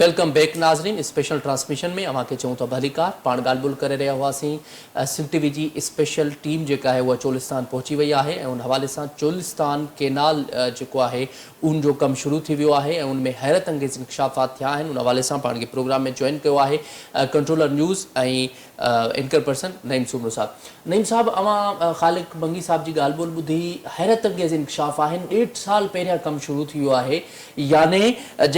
Welcome back ناظرين special transmission ۾ اوهان کي چئون ٿا ڀليڪار پاڻ ڳالهه ٻولهه ڪري رهيا هئاسين سنڌ ٽي وي جي اسپيشل ٽيم جيڪا آهي اها چولستان پهچي وئي آهي ۽ ان حوالي سان چولستان ڪينال جيڪو آهي ان جو ڪم شروع ٿي ويو آهي ۽ ان ۾ حيرت انگيز انڪشافات ٿيا آهن ان حوالي سان پاڻ کي پروگرام ۾ جوائن ڪيو آهي controller news ۽ anchor person Naeem Soomro صاحب. نعيم صاحب اوهان خالق منگي صاحب جي ڳالهه ٻولهه ٻڌي حيرت انگيز انڪشاف آهن ڏيڍ سال پهريان ڪم شروع ٿي ويو آهي يعني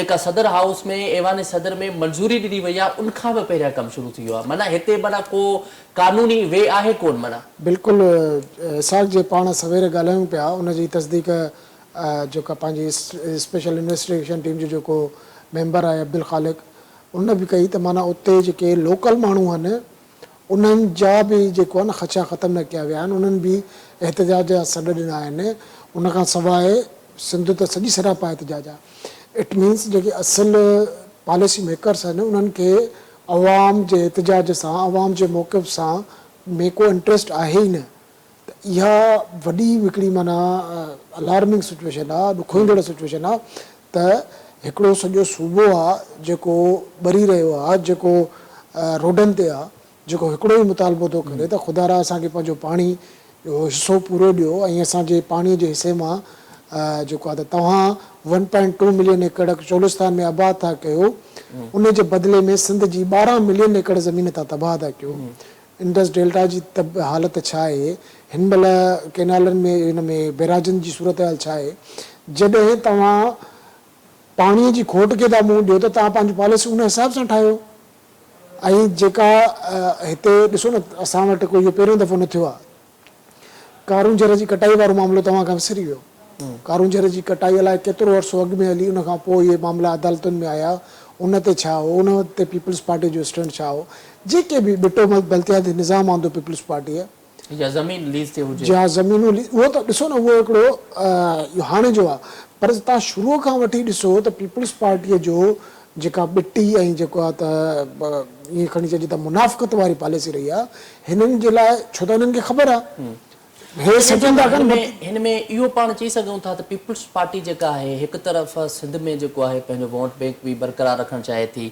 جيڪا صدر هائوس ۾ ايوان صدر ۾ منظوري ڏني وئي آهي ان کان به پهريان ڪم شروع ٿي ويو آهي معنيٰ هتي معنيٰ ڪو قانوني وي آهي ڪون معنيٰ. بلڪل اسحاق جي پاڻ سوير ڳالهايون پيا ان جي تصديق جيڪا پنهنجي اسپيشل انويسٽيگيشن ٽيم جو جيڪو ميمبر آهي عبدالخالق ان به ڪئي ته معنيٰ اتي جيڪي لوڪل ماڻهو آهن انهن جا به جيڪو آهي نه خدشا ختم نه ڪيا ويا آهن انهن به احتجاج جا سڏ ڏنا آهن ان کان سواء سنڌ ته سڄي سراپا احتجاج آهي it means جيڪي اصل پاليسي ميڪرس آهن انهن کي عوام جي احتجاج سان عوام جي موقف سان ۾ ڪو انٽريسٽ آهي ئي نه ته اها وڏي هڪڙي معنيٰ الارمنگ سچويشن آ، ڏکوئيندڙ سچويشن آ ته هڪڙو سڄو صوبو آ جيڪو ٻري رهيو آ، جيڪو روڊن تي آ، جيڪو هڪڙو ئي مطالبو ٿو ڪري ته خدارا اسان کي پنهنجو پاڻي جو حصو پورو ڏيو ۽ اسان جي پاڻي جي حصي مان جيڪو آ ته توهان ون پوائنٽ ٽو ملين ايڪڙ چولستان ۾ آباد ٿا ڪيو ان جي بدلي ۾ سنڌ جي 12 ملين ايڪڙ زمين تان تباهه ٿا ڪيو. انڊس ڊيلٽا جي حالت ڇا آهي، هن مهل ڪئنالن ۾ ان ۾ بئراجن جي صورتحال ڇا آهي، جڏهن توهان پاڻي جي کوٽ کي ٿا منهن ڏيو ته توهان پنهنجون پاليسيون ان حساب سان ٺاهيو ۽ جيڪا هتي ڏسو نه اسان وٽ ڪو اهو پهريون دفعو نه ٿيو آهي. ڪارونجهر جي ڪٽائي وارو معاملو توهان کان وسري ويو. ڪارونجهر جي ڪٽائي الائي ڪيترو عرصو اڳ ۾ هلي ان کان پوء اهي معاملا عدالتن ۾ آيا ان تي ڇا هو ان تي پيپلز پارٽي جو اسٽينڊ ڇا هو جيڪي به ٻٽو بلدياتي نظام آندو پيپلز پارٽيء. يا زمين ليز تي هجي. يا زمينون ليز اهو ته ڏسو نه اهو هڪڙو اهو هاڻي جو آهي پر توهان شروع کان وٺي ڏسو ته پيپلز پارٽيء جو جيڪا ٻٽي ۽ جيڪو آهي ته ائين کڻي چئجي ته منافقت واري پاليسي رهي آهي هنن جي لاء ڇو ته هنن کي خبر آهي هي سچن ٿا ڪن. هن ۾ اهو پاڻ چئي سگهون ٿا ته پيپلز پارٽي جيڪا آهي هڪ طرف سنڌ ۾ جيڪو آهي پنهنجو ووٽ بينڪ به برقرار رکڻ چاهي ٿي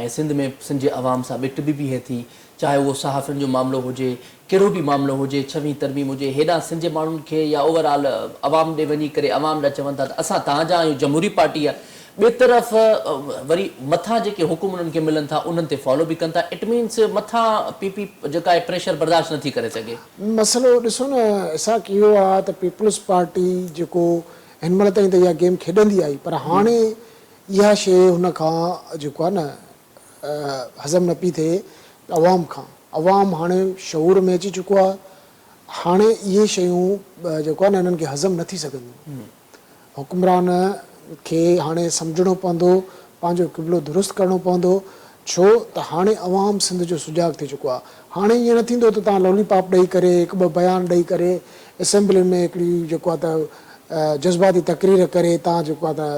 ۽ سنڌ ۾ سنڌ جي عوام سان ٻٽ به بيهي ٿي چاهي اهو صحافين جو معاملو هجي ڪهڙو به معاملو هجي ڇويهين ترميم هجي هيڏانهن سنڌ جي ماڻهن کي يا اوور آل عوام ڏي وڃي ڪري عوام ڏانهن چون ٿا ته اسان توهان جا آهيون جمهوري پارٽي آهي ٻئي طرف وري مٿان جيڪي حڪم انهن کي ملن ٿا انهن تي فالو به ڪن ٿا it means مٿان پي پي جيڪا آهي پريشر برداشت نٿي ڪري سگهي. مسئلو ڏسو نه اسحاق اهو آ ته پيپلز پارٽي جيڪو هن مهل تائين ته اها گيم کيڏندي آئي پر هاڻي اها شيء هن کان جيڪو آ نه هضم نه پئي ٿئي عوام کان عوام هاڻي شعور ۾ اچي چڪو آ هاڻي اهي شيون جيڪو آ نه انهن کي هضم نه ٿي سگهنديون. حڪمران کي هاڻي سمجهڻو پوندو، پنهنجو قبلو درست ڪرڻو پوندو، ڇو ته هاڻي عوام سنڌ جو سجاڳ ٿي چڪو آهي. هاڻي ائين نه ٿيندو ته توهان لولي پاپ ڏئي ڪري هڪ ٻه بيان ڏئي ڪري اسيمبلين ۾ هڪڙي جيڪو آهي ته جذباتي تقرير ڪري توهان جيڪو آهي ته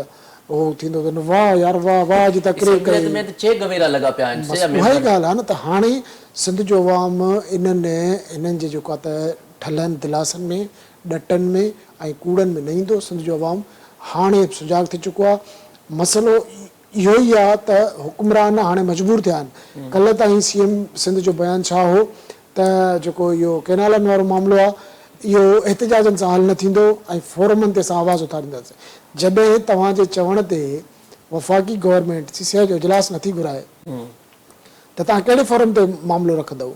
اهو ٿيندو ته واهه يار واهه واهه جي تقرير ڪئي. اسيمبلين ۾ ته چي گويرا لڳا پيا آهن بس اها ئي ڳالهه آهي نه ته هاڻي سنڌ جو عوام انهن انهن جي جيڪو آهي ته ٺلهن دلاسن ۾ ڏٽن ۾ ۽ ڪوڙن ۾ نه ايندو، سنڌ جو عوام هاڻي سجاڳ ٿي چڪو آهي، مسئلو اهو ئي آهي ته حڪمران هاڻي مجبور ٿيا آهن، ڪلهه تائين سي ايم سنڌ جو بيان ڇا هو ته جيڪو اهو ڪئنالن وارو معاملو آهي اهو احتجاجن سان حل نه ٿيندو ۽ فورمن تي اسان آواز اٿارينداسين، جڏهن توهان جي چوڻ تي وفاقي گورنمينٽ سي سي آء جو اجلاس نٿي گهرائي. ته توهان ڪهڙي فورم تي معاملو رکندؤ؟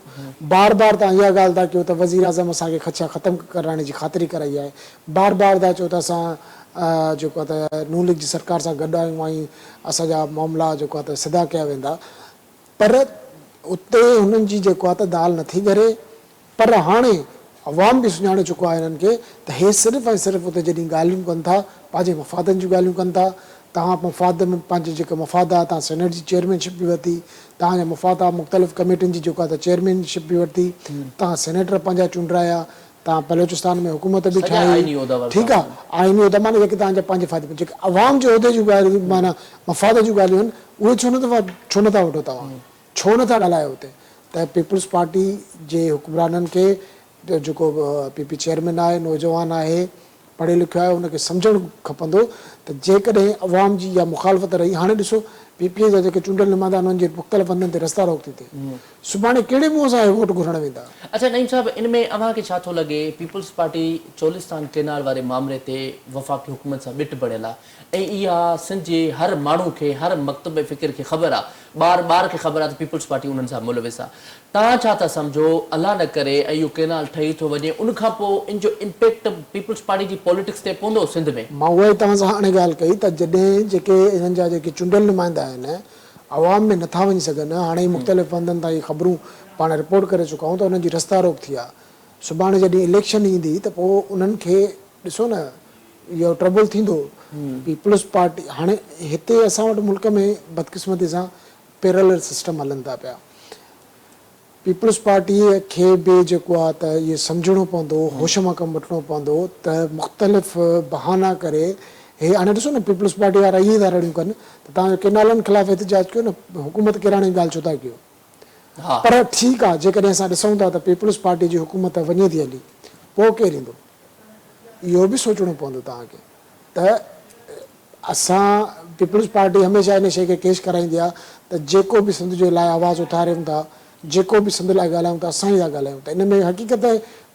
بار بار توهان اها ڳالهه ٿا ڪيو ته وزيراعظم اسان کي خدشا ختم ڪرائڻ جي خاطري ڪرائي آهي، بار بار ٿا چئو ته اسان جيڪو آهي ته نون ليگ جي سرڪار سان گڏ آهيون ۽ اسان جا معاملا جيڪو آهي ته سڌا ڪيا ويندا پر اتي هنن جي جيڪو آهي ته دال نٿي ڳري. پر هاڻي عوام به سڃاڻي چڪو آهي هنن کي ته هي صرف ۽ صرف اتي جڏهن ڳالهيون ڪن ٿا پنهنجي مفادن جون ڳالهيون ڪن ٿا، توهان مفاد ۾ پنهنجي جيڪا مفاد آهي توهان سينيٽ جي چيئرمين شپ به ورتي، توهان جا مفاد آهي مختلف ڪميٽين جي جيڪو آهي ته چيئرمين شپ به ورتي، توهان سينيٽر پنهنجا چونڊرايا، توهان بلوچستان ۾ حڪومت به سڄا ٺاهي، آئيني عهدا ورتا ٺيڪ آهي آئيني عهدا معنيٰ جيڪي توهان جا پنهنجي فائدي جيڪي عوام جي عهدي جون ڳالهيون معنيٰ مفاد جون ڳالهيون آهن اهي ڇو نه ٿا ڇو نه ٿا وٺو توهان. ڇو نه ٿا ڳالهايو اتي ته پيپلز پارٽي جي حڪمرانن کي جيڪو پي پي چيئرمين آهي نوجوان آهي پڙهيو لکيو آهي ان کي سمجهڻ کپندو ته جيڪڏهن عوام جي اها مخالفت رهي هاڻي ڏسو پي پي اي جا جيڪي چونڊيل نمائندا آهن انهن جي مختلف هنڌن تي رستا روڪ ٿي ٿئي. سڀاڻي ڪهڙي منهن سان اهي ووٽ گهرڻ ويندا؟ اڇا نعيم صاحب ان ۾ اوهان کي ڇا ٿو لڳي پيپلز پارٽي چولستان ڪينال واري مامري تي وفاقي حڪومت سان ٻٽ بڻيل آ ۽ اها سنڌ جي هر ماڻهو کي هر مڪتب فڪر کي خبر آ ٻار ٻار کي خبر آ ته پيپلز پارٽي انهن سان ملوث آ توهان ڇا ٿا سمجهو الله نه ڪري ۽ اهو ڪينال ٺهي ٿو وڃي ان کان پوء ان جو امپيڪٽ پيپلز پارٽي جي پوليٽڪس تي پوندو سنڌ ۾؟ مان اها ئي توهان سان هاڻي ڳالهه ڪئي ته جڏهن جيڪي انهن جا جيڪي چونڊيل نمائندا آهن عوام ۾ نٿا وڃي سگهن، هاڻي ئي مختلف هنڌن تان اهي خبرون پاڻ رپورٽ ڪري چڪا آهيون ته انهن جي رستا روڪ ٿي آهي، سڀاڻي جڏهن اليڪشن ايندي ته پوء انهن کي ڏسو نه اهو ٽربل ٿيندو، پيپلز پارٽي هاڻي هتي اسان وٽ ملڪ ۾ بدقسمتي سان پيرلل سسٽم هلن ٿا پيا، پيپلز پارٽيء کي به جيڪو آ ته اهو سمجهڻو پوندو، هوش مان ڪم وٺڻو پوندو ته مختلف بهانا ڪري هي هاڻي ڏسو نه پيپلز پارٽي وارا اهي ٿا رڙيون ڪن ته توهان جو ڪينالن خلاف احتجاج ڪيو نه حڪومت ڪيرائڻ جي ڳالهه ڇو ٿا ڪيو پر ٺيڪ آ جيڪڏهن اسان ڏسون ٿا ته پيپلز پارٽي جي حڪومت وڃي ٿي هلي پوء ڪير ايندو اهو به سوچڻو پوندو توهان کي ته اسان پيپلز پارٽي هميشه ان شيء کي ڪيش ڪرائيندي آهي ته جيڪو به سنڌ جي لاء آواز اٿاريون ٿا، جيڪو به سنڌ لاء ڳالهايون ٿا اسان ئي ٿا ڳالهايون ته ان ۾ حقيقت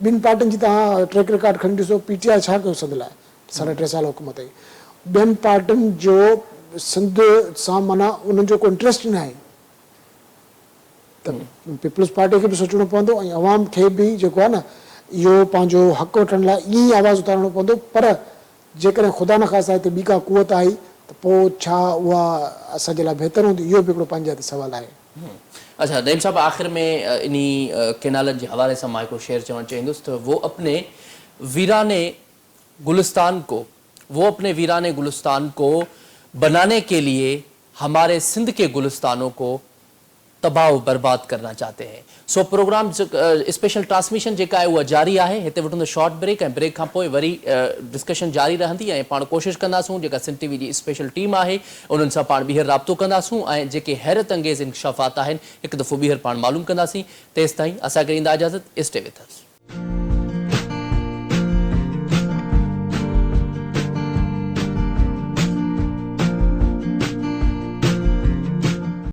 ٻن پارٽين جي توهان ٽريڪ رڪارڊ کڻي ڏسو پي ٽي آء ڇا ڪيو سنڌ لاء ساڍا ٽي سال حڪومت هئي ٻين پارٽين جو سنڌ سان معنيٰ انهن جو ڪو انٽريسٽ ئي ناهي ته پيپلز پارٽي کي به سوچڻو پوندو ۽ عوام کي به جيڪو آهي نه اهو پنهنجو حق وٺڻ لاء ائين ئي آواز اٿارڻو پوندو پر جيڪڏهن خدا نخواسته هتي ٻي ڪا قوت آئي ته پوء ڇا اها اسان جي لاء بهتر هوندي؟ اهو به هڪڙو پنهنجي جاء تي سوال آهي. اڇا نعيم صاحب آخر ۾ انهي ڪينالن جي حوالي سان مان هڪڙو شعر چوڻ چاهيندس ته وو اپني ويراني گلستان ڪو وو اپني ويراني گلستان ڪو بناني ڪي ليي هماري سنڌ ڪي گلستانو ڪو تباهه و برباد ڪرنا چاهتي هين سو پروگرام اسپيشل ٽرانسميشن جيڪا آهي اها جاري آهي هتي وٺندو شارٽ بريڪ ۽ بريڪ کان پوء وري ڊسڪشن جاري رهندي ۽ پاڻ ڪوشش ڪنداسون جيڪا سنڌ ٽي وي جي اسپيشل ٽيم آهي انهن سان پاڻ ٻيهر رابطو ڪنداسون ۽ جيڪي حيرت انگيز انڪشافات آهن هڪ دفعو ٻيهر پاڻ معلوم ڪنداسين تيستائين اسان کي ڏيندا اجازت اسٽي وٿ اس.